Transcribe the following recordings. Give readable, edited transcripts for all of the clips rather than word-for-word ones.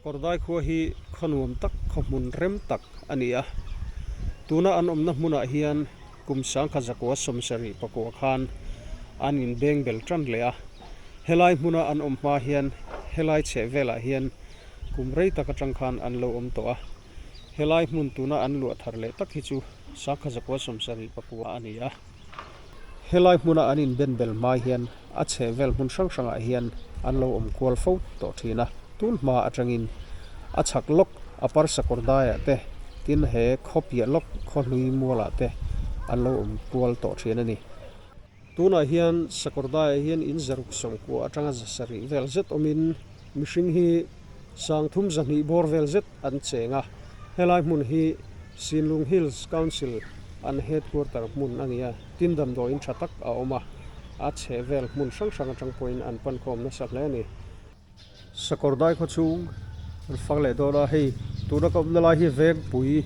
Sakawrdai khua hi khaw nuam tak, khaw hmun rem tak a ni a. Tuna an awmna hmunah hian kum sangkhat zakua sawmsarih pakua khan an inbeng bel tan leh a. Helai hmuna an awm hma hian helai chheh velah hian kum rei tak atang khan an lo awm tawh a. Helai hmun tuna an luah thar leh tak hi chu sangkhat zakua sawmsarih pakua a ni a. Helai hmuna an inben bel hma hian a chheh vel hmun hrang hrangah hian an lo awm kual fo tawh thin a, tun hma atangin a chhak lawk a parsa kawr daiah te tin he khaw piah lawk khaw hlui mualah te an lo awm kual tawh thin a ni. Tunah hian sakawr daiah hian in zaruk sawmkua atanga za sarih vel zet awmin mihring hi sangthum zahnih bawr vel zet an cheng a, helai hmun hi Sinlung Hills Council an headquarter hmun a ni a, tin damdawiin tha tak a awm a, a chheh vel hmun hrang hrang atang pawhin an pan khawm nasa hle a ni. Sakawr dai khaw chhung an fang leh dawn a, hei tuna ka awmna lai hi Vengpui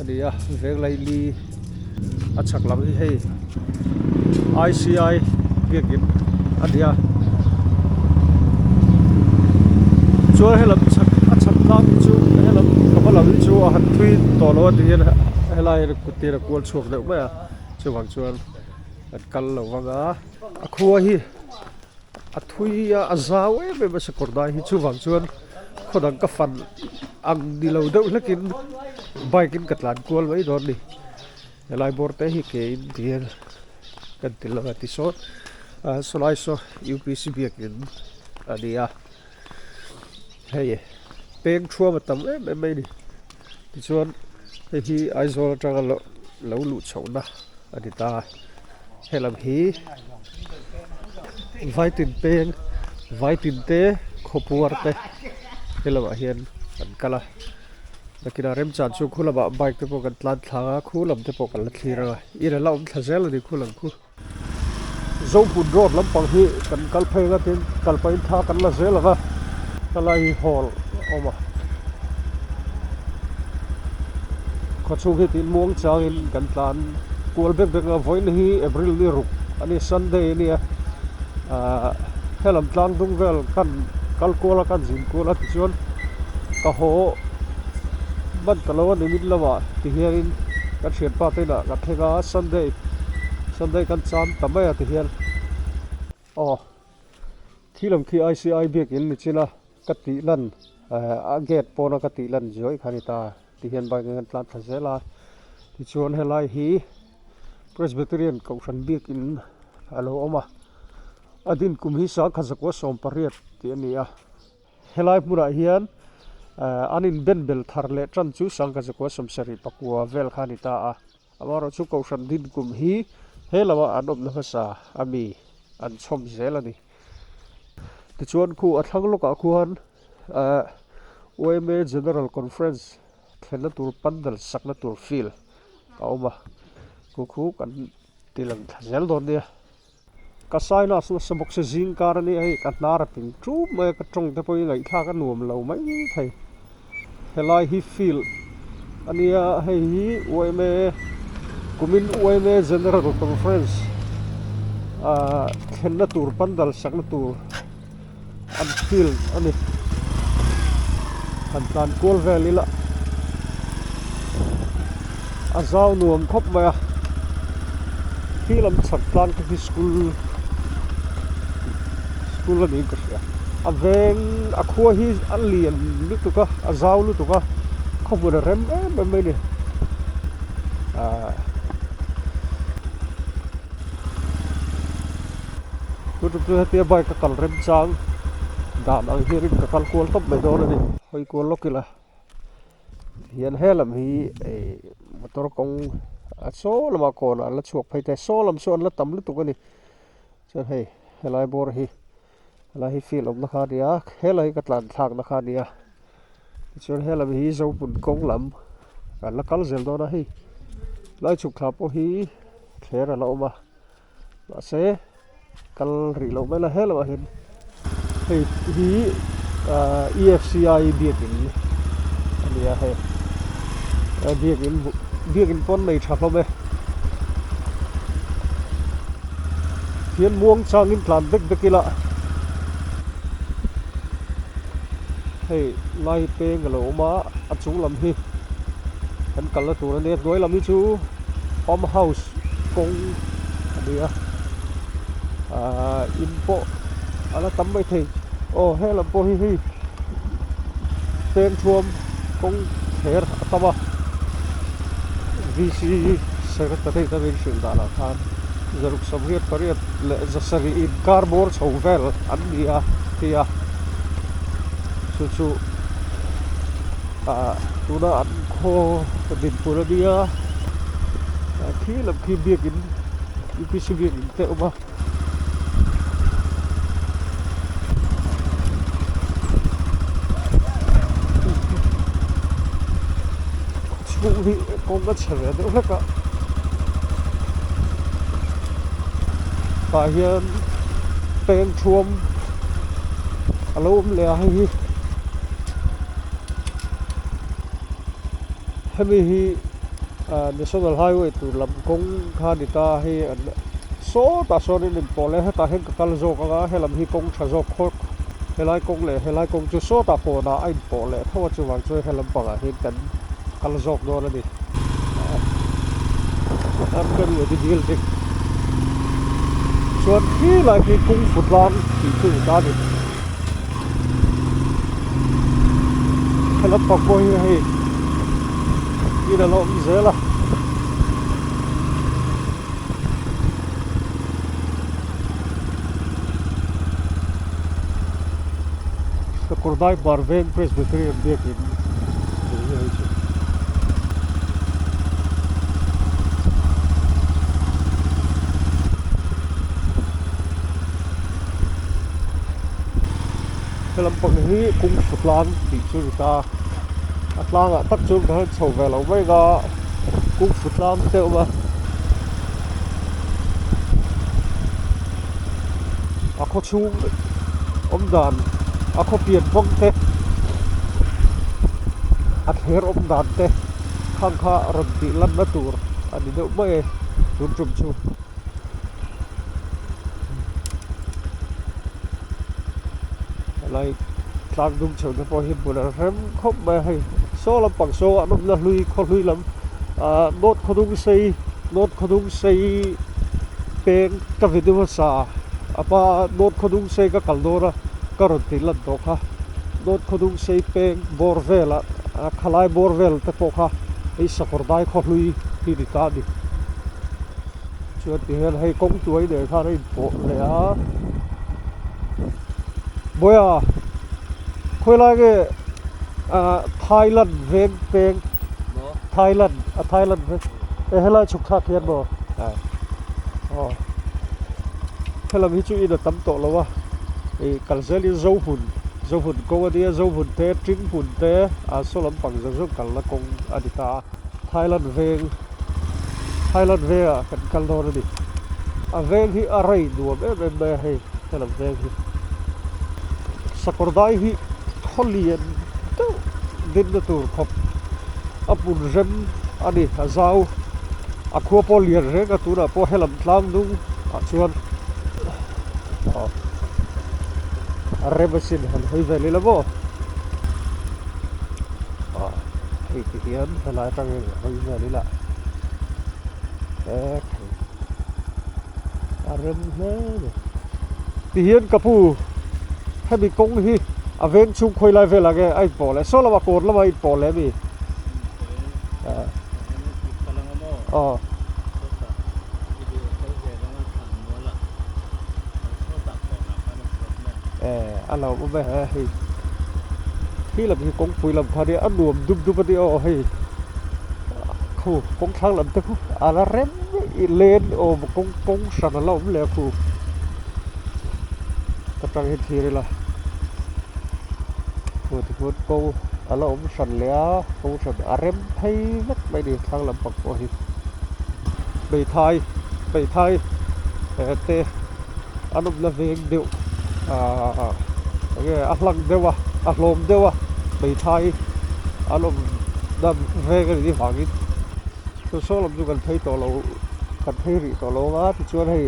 a ni a, Venglaili a chhak lam hi hei ICI biakin a ni a chuan helam chhak a chhak tlang hi chu helam ka hma lam hi chu a han thui tawh lo a ti hian helai hian kut tir a kual chhuak deuh mai a chuvang chuan an kal lo vang a a khua hi a thui a a zau em em a sakawr dai hi chuvang chuan khaw dang ka fan ang ni lo deuh hlekin bike in ka tlan kual mai dawn a ni. Helai bawr te hi ke in ti hian kan ti lo a ti sawn ah sawlai saw UPC biakin a ni a hei peng thuam a tam em em mai a ni tichuan hei hi Aizawl atanga lo lo luh chhohna a ni ta a helam hi vaitin peng vaitin te khawpuar te helamah hian an kal a. Nakinah remchan chu khu lamah bike te pawh kan tlan thla a, khu lam te pawh kan la thlir ang a, in a la awm thla zel a ni khu lam khu. Zohmun road lampang hi kan kal phei ang a tin kal pahin thla kan la zel ang a, helai hi hall a awm a. Khawchhung hi tin muang changin kan tlan kual bek bek ang a, vawiin hi April ni ruk a ni Sunday a nia, ahh helam tlang dung vel kan kal kual a kan zin kual a tichuan ka haw hman ta lo a ni min lamah ti hianin ka thianpa te inah ka thleng a Sunday Sunday kan cham ta mai a ti hian aw khi lam khi ICI biakin ni chin a ka tih lan a gate pawna ka tih lan zuai kha a ni ta ti hian bike in kan tlan thla zel a tichuan helai hi Presbyterian kohhran biakin a lo awm a a din kum hi sangkhat zakua 18 tih a ni a. Helai hmunah hian an inben bel thar leh tan chu sangkhat zakua 74 vel kha a ni ta a. Amaherawhchu Kohhran din kum hi he lamah an awmna hmasa a mi an chhawm zel a ni. Tichuan khu a thlang lawkah khuan YMA General Conference thlenna tur pandal sakna tur field a awm a, khu khu kan ti lang thla zel dawn nia. Ka sinus nasa bawk se zing kar a nia hei ka hnar a ping ṭup mai a ka tawng te pawhin ngaihthlak a nuam lo mai thei helai hi field a nia hei hi yma kumin yma general conference ah thlenna tur pandal sakna tur an field a ni han tlan kual vel ila a zau nuam khawp mai a khi lam chhak tlang te khi school school a niin ka hria a veng a khua hi a lian lutuk a a zau lutuk a khaw hmun a rem em em mai a ni ahh. Chu chu hetia bike a kal rem chang dan ang hianin ka kal kual tawp mai dawn a ni. Hawi kual lawk ila hian he lam hi ih motor kawng a saw lamah kawnah an la chhuak phei ta saw lam saw an la tam lutuk a ni chuan hei helai bawr hi helai hi field awmna kha a ni a helai hi ka tlan thlakna kha a ni a tichuan helam hi zohmun kawng lam an la kal zel dawn a hei lai chhuk thla pawh hi thler a la awm a. Mahse kal rih loh mai la he lamah hian hei hi ahh E F C I biakin a ni a hei biakin biakin pawn nei tha hlawm e hian muang changin tlan vek vek ila. Hei lai hi peng a lo awm a a chung lam hi kan kalna tur a nia hnuai lam hi chu pump house kawng a ni a ahh in pawh a la tam maithei aw helam pawh hi hei peng thuam kawng thler a tam a V C secretary te min hrilh danah khan zaruk sawmriat pariat leh zasarih inkar bawr chho vel an ni a ti a chu chu ah tuna an khaw dinhmun a nia khi lam khi biakin U P C biakin te a awm a. Chhung hi kawng a chhe ve deuh hlek a tah hian peng thuam a lo awm leh a hei hi hemi hi ah national highway tur lam kawng kha a ni ta a hei an Sawtah sawn in inpawh leh hetah hian ka kal zawk ang a, helam hi kawng tha zawk khawk helai kawng leh helai kawng chu sawtah kawnah a inpawh leh tho a chuvang chuan helam pangah hian kan kal zawk dawn a ni. Anganwadi building chuan khilai khi kung fu tlang tih chu ni ta a ni. Helam pang pawh hi hei in a la awm zel a. Sakawrdai bar veng Presbyterian biakin a ni hei chu. Helam pang hi kung fu tlang tih chu a ni ta a tlangah tak chuan ka han chho ve lo mai ang a kung fu tlang te a awm a. A khaw chhung awm dan a khaw pian bawk te a thler awm dan te khang kha rawn tih lanna tur a ni deuh mai e tun tum chu. Helai tlang dum chho te pawh hi hmun a rem khawp mai a hei saw lampang saw an awmna hlui khaw hlui lam ahh north khawdung sei north khawdung sei peng ka video hmasa a hma north khawdung sei ka kal dawn a ka rawn tih lan tawh kha north khawdung sei peng bawr velah khalai bawr vel te pawh kha hei sakawr dai khaw hlui hi ni ta a ni. Chuan ti hian hei kawng tuai nen khan a inpawh leh a Bawiha khawilai nge ah Thailand veng peng Thailand a Thailand veng e helai chhuk thlak hian maw aw helam hi chu in a tam tawh lo a ih kal zelin Zohmun Zohmun kawng a nia Zohmun te Tinghmun te ah saw lampang zawng zawng kalna kawng a ni ta a Thailand veng. Thailand vengah kan kal dawn a ni. A veng hi a rei nuam em em mai a hei helam veng hi. Sakawr dai hi khaw lian deuh dinna tur khawp a hmun rem a ni a zau a khua pawh lian reng a tunah pawh helam tlang hnung ah chuan a rem asin han hawi vel ila maw. Aw hei ti hian helai atangin a hawi vel ila e thei a rem hle mai ti hian ka pu hemi kawng hi a veng chhung khawi lai velah nge a inpawh leh saw lamah kawn lamah a inpawh leh ami aw. A lo awm e hei khi lam hi kawngpui lam kha nia a nuam dup dup a nia aw hei khu kawng thlang lam te khu a la rem len awm kawng kawng hran a la awm leh a khu ka tang hi thlir ila khu tikhuan ko a la awm hran leh a ko hran a rem phei vek mai a ni thlang lampang pawh hi hmeithai hmeithai te. An awmna veng deuh ahh enge a hlang deuh a a hlawm deuh a hmeithai an awmna veng a nih avangin chu saw lam chu kan phei tawh lo kan phei rih tawh lo ang a tichuan hei.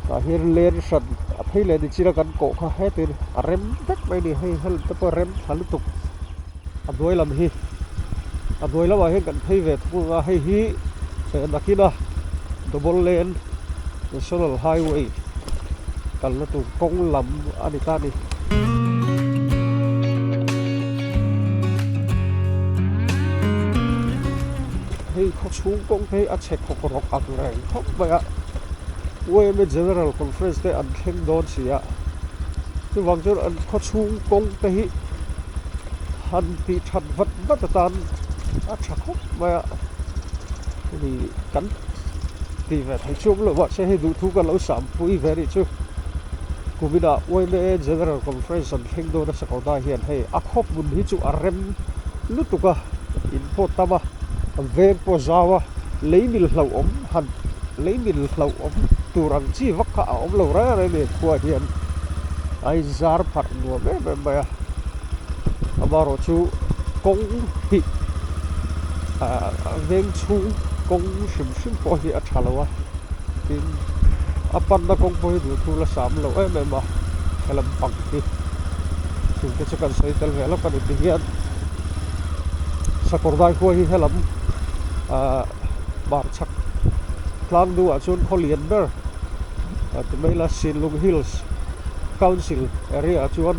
Tah hian len hran a phei leh ni chin a kan kawh kha hetin a rem vek mai a ni hei helmet te pawh a rem thla lutuk a hnuai lam hi a hnuai lamah hian kan phei ve thung ang a hei hi nakin a double lane national highway kalna tur kawng lam a ni ta a ni. Hei khaw chhung kawng te hi a chhe khawk rawk ang reng khawp mai a yma general conference te an thleng dawn si a chuvang chuan an khaw chhung kawng te hi han tih that vat vat atan a tha khawp mai a hemi kan tih ve thei chu awm lo mahse hei duhthu kan lo sam pui ve anih chu kuminah yma general conference an thleng dawn a sakawlh hian hei a khaw hmun hi chu a rem lutuk a in pawh tam a veng pawh zau a lei mil hlauhawm han lei mil hlauhawm tur ang chi vak kha a awm lo reng reng a ni khua hian a inzar pharh nuam em em mai a amaherawh chu kawng hi ahh veng chhung kawng hrim hrim pawh hi a tha lo a tin a panna kawng pawh hi duhthur la sam lo em em a helam pang hi chung te chu kan sawi tel ve lawk a ni tihian sakawr dai khua hi helam ahh hmar chhak tlang duhah chuan khaw lian ber ti mai ila Sinlung Hills Council area ah chuan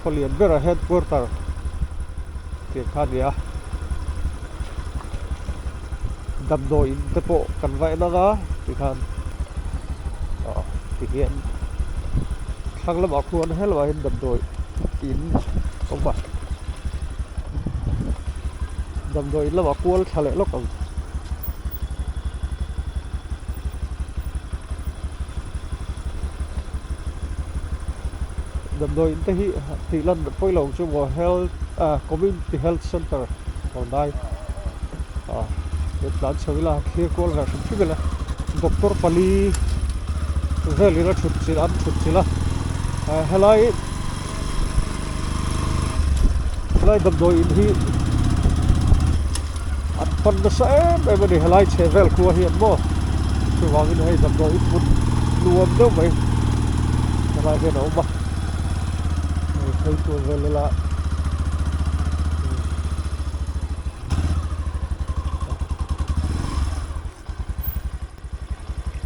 khaw lian ber a headquarter tih kha a ni a damdawi in te pawh kan va en ang a tikhan ah tihian thlang lamah khuan helamah hian damdawi in a awm a damdawi in lamah kual thla leh lawk ang. Damdawi in te hi tih lan pawi lo ang chu maw health ah community health center rawn dai ah he tlan chho ila thlir kual ve hrim hrim ila doctor pali velin a thut chilh an thut chilh a ah helai helai damdawi in hi an pan nasa em em a ni helai chhe vel khua hian maw chuvangin hei damdawi in hmun nuam deuh mai helai hian a awm a hei phei tur vel ila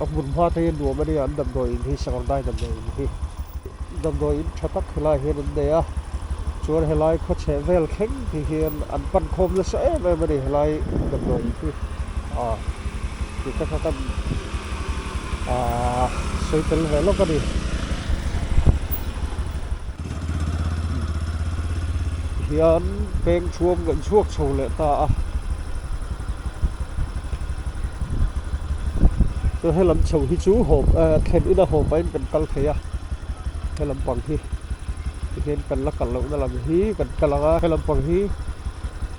a hmun hma te hi nuam a nia an damdawi in hi sakawrdai damdawi in hi damdawi in tha tak helai hian an nei a chuan helai khaw chheh vel thleng ti hian an pan khawm nasa em em a ni helai damdawi in hi ah tih te kha kan ah sawi tel ve lawk a ni hian peng thuam kan chhuak chho leh ta a. Chuan helam chho hi chu haw eh thlen ina haw pahin kan kal thei a helam pang hi tihian kan la kal lohna lam hi kan kal ang a helam pang hi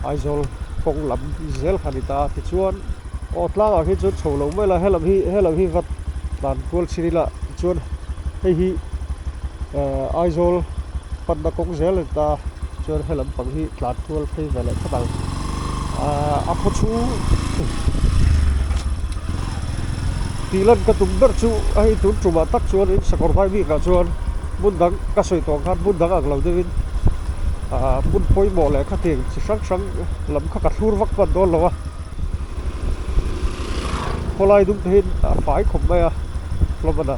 Aizawl kawng lam zel kha a ni ta a tichuan aw tlangah hi chuan chho lo mai la helam hi helam hi va tlan kual chin ila tichuan hei hi eh Aizawl panna kawng zel a ni ta a chuan helam pang hi tlan kual phei ve leh phawt ang ahh a khaw chhung tih lan ka tum ber chu a hei tun tumah tak chuanin sakawr vai bikah chuan hmun dang ka sawi tawh ang khan hmun dang ang lo deuhin ahh hmun pawimawh leh khatiang chi hrang hrang lam kha ka thlur vak hman dawn lo a khawlai dum te hi a fai khawp mai a hlawm a na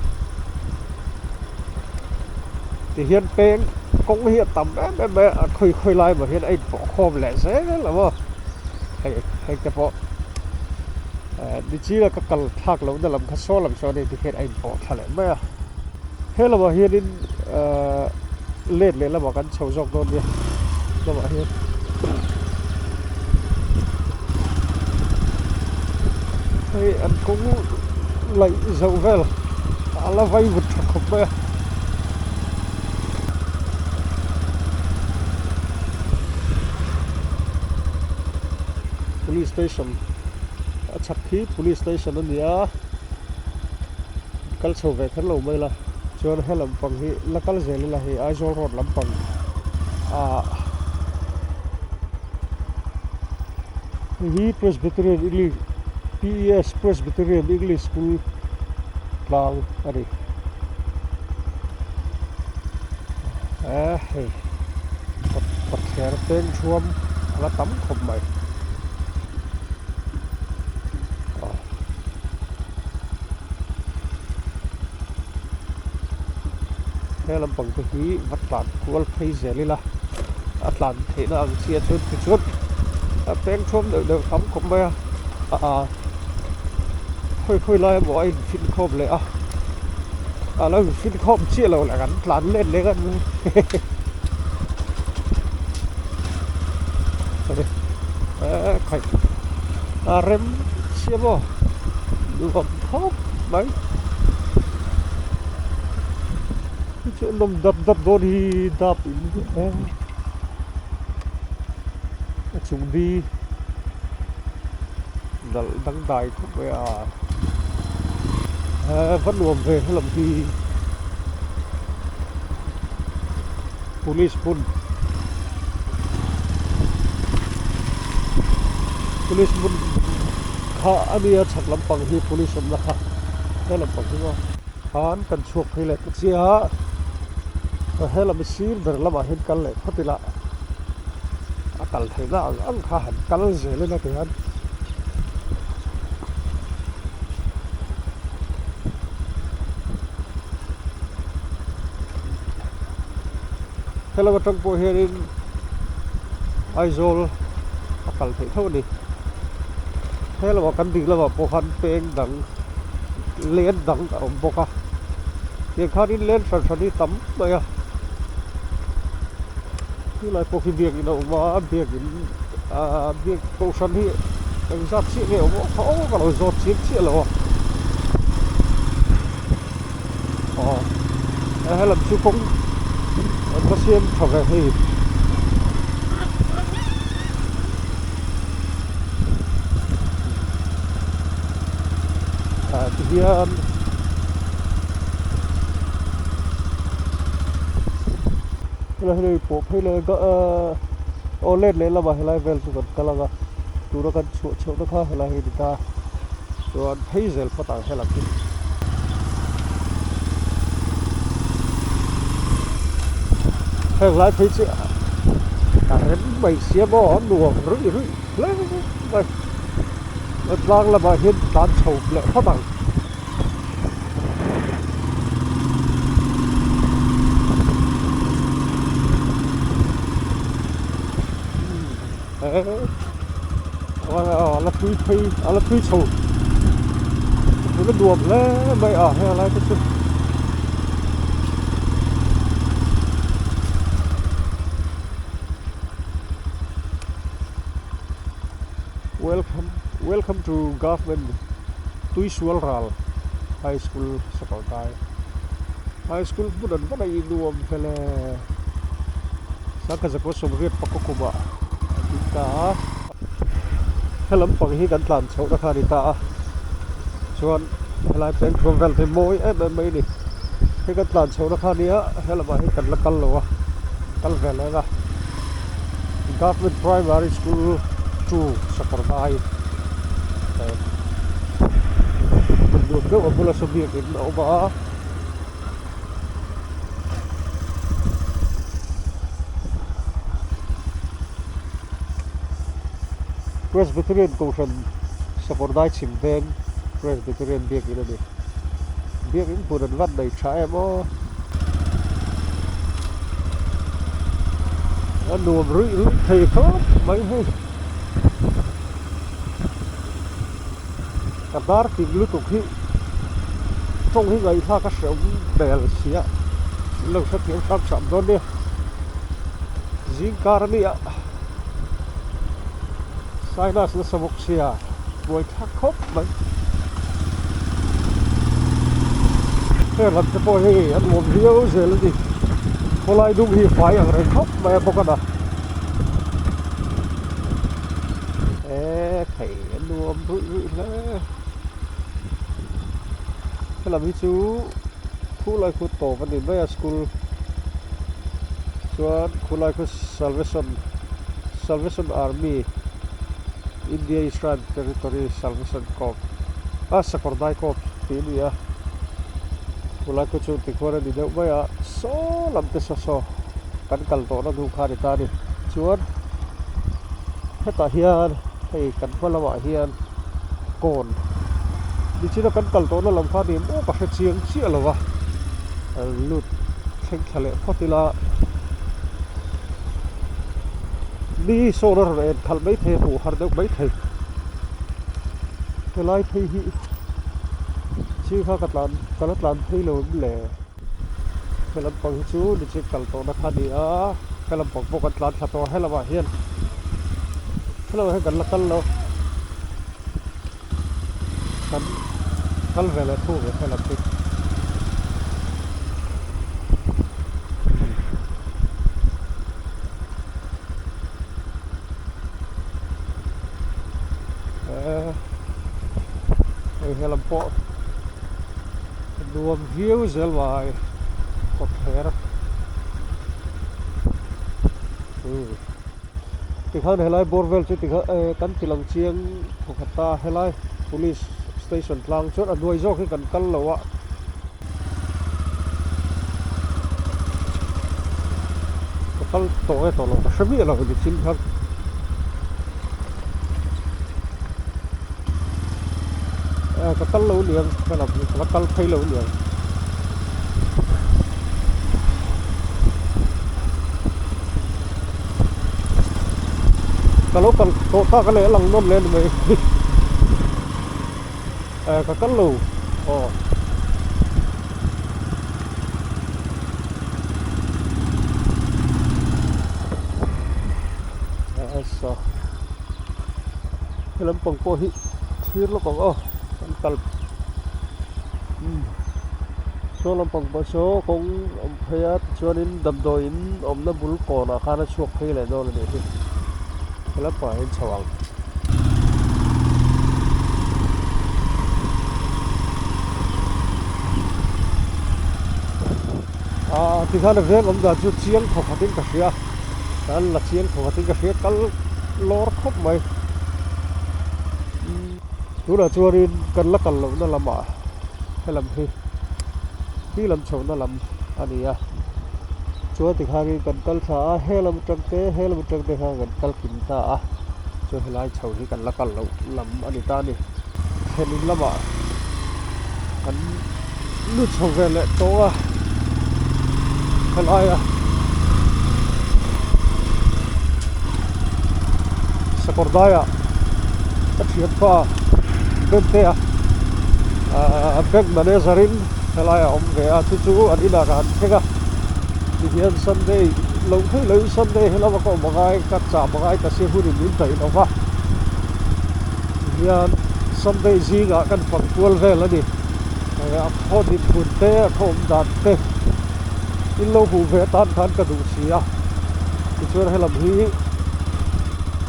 tihian peng kawng hi a tam em em mai a khawi khawi lai mah hian a inpawh khawm leh zel a maw hei heng te pawh eh nichina ka kal thlak lohna lam kha saw lam sawn hei tikhian a inpawh thla leh mai a he lamah hianin ehh let leh lamah kan chho zawk dawn nia lamah hian hei an kawng laih zoh vel a la vai vut tha khawp mai a. Police station a chhak hi police station a ni a kal chho ve kher lo mai la chuan he lampang hi la kal zel ila hei Aizawl road lampang ah hei hi Presbyterian English P E S Presbyterian English School. tlang a ni. Eee hei kawtthler peng thuam a la tam khawp mai. He lampang te hi va tlan kual phei zel ila a tlan theihna ang chiah chuan tichuan a peng thuam deuh deuh tam khawp mai a aa khawi khawi lai emaw a infin khawm leh a a lo infin khawm chiah lo leh kan tlan let leh ngat mai hehe khaih a rem chiah maw nuam khawp mai chu a nawm dap dap dawn hi dap in a chung bi nalh dangdai khawp mai a va nuam ve helam hi police hmun police hmun kha a nia chhak lampang hi police awmna kha he lampang hi maw khan kan chhuak phei leh ta chiah a helam i sir ber lamah hian kal leh phawt ila a kal theihna ang ang kha han kal zel ila tihian. Helam atang pawh hianin Aizawl a kal theih tho a ni. Helamah kan ding lamah pawh khan peng dang len dang a awm bawk a tiang khanin len hran hran hi tam mai a chulai pawh khi biakin a awm a biakin ahh biak kohhran hi engzat chiah nge awm aw ka lo zawt chiang chiah lo a. Aw helam chu kawng an va siam tha ve hei ah tihian helai hi pawh phei leh aw let leh lamah helai vel chu kan kal ang a tuna kan chhuah chhoh na kha helai hi a ni ta. Chuan phei zel phawt ang helam hi. Heng lai phei chu a rem mai sia maw a nuam ruih ruih hle mai. A tlang lamah hian tlan chho leh phawt ang. A la tui phei a la tui chho tun a nuam hle mai a heng lai te chu welcome welcome to government tuisual ral high school sakawltai high school hmun an va neih nuam vel e. Sangkhat zakua sawmriat pakua kumah a ding ta a. Helam pang hi kan tlan chhohna kha a ni ta a. Chuan helai peng thuam vel te mawi em em mai a ni. Hei kan tlan chhohna kha a nia helamah hian kan la kal lo a, kal ve leh a. Government Primary School 2 Sakawrdai nuam deuh a bula saw biakin a awm a. Presbyterian Kohhran Sakawrdai chhim veng Presbyterian biakin a ni. Biakin hmun an van nei tha em aw. A nuam ruih ruih thei khawp mai hei. Ka dar ping lutuk hi tawng hi ngaihthlak a hrehawm hmel sia min lo hrethiam hram hram dawn nia zing kar a nia sinus nasa bawk sia buai thlak khawp mai heng lam te pawh hei a nuam viau zel a ni khawlai dum hi fai ang reng khawp mai a bawk a na. Eee thei a nuam ruih ruih hle. Helam hi chu khulai khu tawp a ni mai a school chuan khulai khu salvation salvation army India Israel territory salvation corps a sakawr dai corps tih a ni a. Khulai khu chu tikhuan a ni deuh mai a, saw lam te saw saw kan kal tawhna hnu kha a ni ta a ni. Chuan hetah hian hei kan hma lamah hian kawn nichina kan kal tawhna lam kha a ni maw ka hre chiang chiah lo va, lut thleng thla leh phawt ila ni sawn a rawn en khalh maithei a hmuh har deuh maithei helai phei hi. Chi kha ka tlan ka la tlan phei lo em le? He lampang hi chu nichik kal tawhna kha a ni a, he lampang pawh kan tlan thla tawh a, he lamah hian he lamah hian kan la kal lo kan kal ve leh thu ve he lam hi. Hei helam pawh nuam viau zel mai kawtthler tikhan helai bawr vel chu tikhan eh kan ti lang chiang thawkhat ta helai police station tlang chuan a hnuai zawk hi kan kal lo a. Ka kal tawh nge tawh lo ka hre miah lo ni chin khan. Eh ka kal lo niang helam hi ka la kal phei lo niang. Ka lo kal tawh tak a leh a lang nawn leh a ni mai. Eh ka kal lo aw. Asa he lampang pawh hi thlir lawk ang aw kan kal umm saw lampang pawh saw kawng awm phei a tichuanin damdawiin awmna bul kawnah khan a chhuak phei leh dawn a nih hi he lampangah hian chho ang. Aaa tikhan a veng awm dan chu chiang thaw khatin ka hria an la chiang thaw khatin ka hria kal lawr khawp mai tunah chuanin kan la kal lohna lamah helam hi hi lam chhohna lam a ni a chuan tikhanin kan kal thla a helam atang te helam atang te khan kan kal kim ta a chuan helai chho hi kan la kal loh lam a ni ta a ni thlen in lamah kan lut chho ve leh tawh a helaia sakawr daiah ka thianpa bente a ahh bank manager in helaiah a awm ve a chu chu an inah ka han thleng a tihian sunday lo theih loin sunday helama ka awm angai ka cham angai ta sia hunin min daih lo va tihian sunday zingah kan fang kual vel a ni. A khaw dinhmun te a khaw awm dan te in lo hmuh ve atan khan ka duh si a tichuan helam hi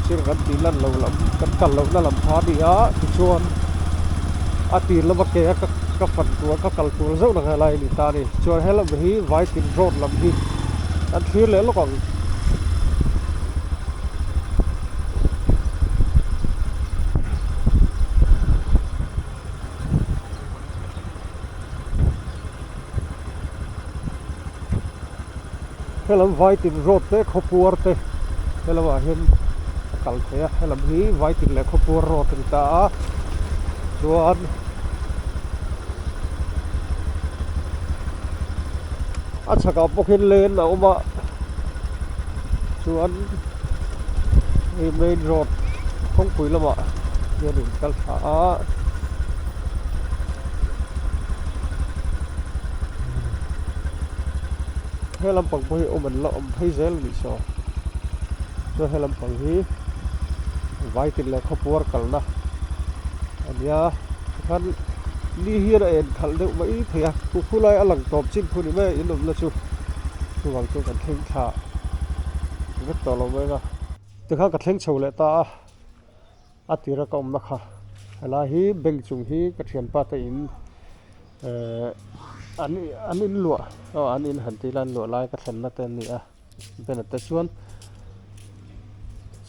thil kan tih lan loh lam kan kal lohna lam kha a ni a tichuan a tir lama ke a ka fan tur ka kal tur zeuh na helai a ni ta a ni chuan helam hi Vaitin road lam hi an thlir leh lawk ang. Helam Vaitin road te khawpuar te helamah hian a kal thei a helam hi Vaitin leh khawpuar road a ni ta a chuan a chhakah pawh khian lane a awm a chuan hei main road kawngpui lamah hian in kal thla a. He lampang pawh hi awm an la awm phei zel a nih saw chuan he lampang hi Vaitin leh khawpuar kalna a nia tikhan ni hian a en khalh deuh mai thei a khu khulai a lang tawp chin khu ni mai a in awmna chu chuvang chuan kan thleng thla vek tawh lo mai a tikhan ka thleng chho leh ta a. A tira ka awmna kha helai hi bank chung hi ka thianpa te in ehh an an in luah aw an in han tih lai an luah lai ka thlenna te an ni a banner te chuan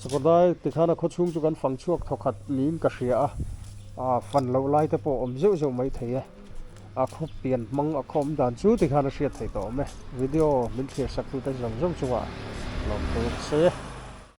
sakawrdai tikhan a khawchhung chu kan fang chhuak thawkhat niin ka hria a ah fan loh lai te pawh a awm zeuh zeuh mai thei e. A khaw pian hmang a khaw awm dan chu tikhan a hriat theih tawh awm e. Video min thlir sak tute zawng zawng chungah lawmthu ka sawi e.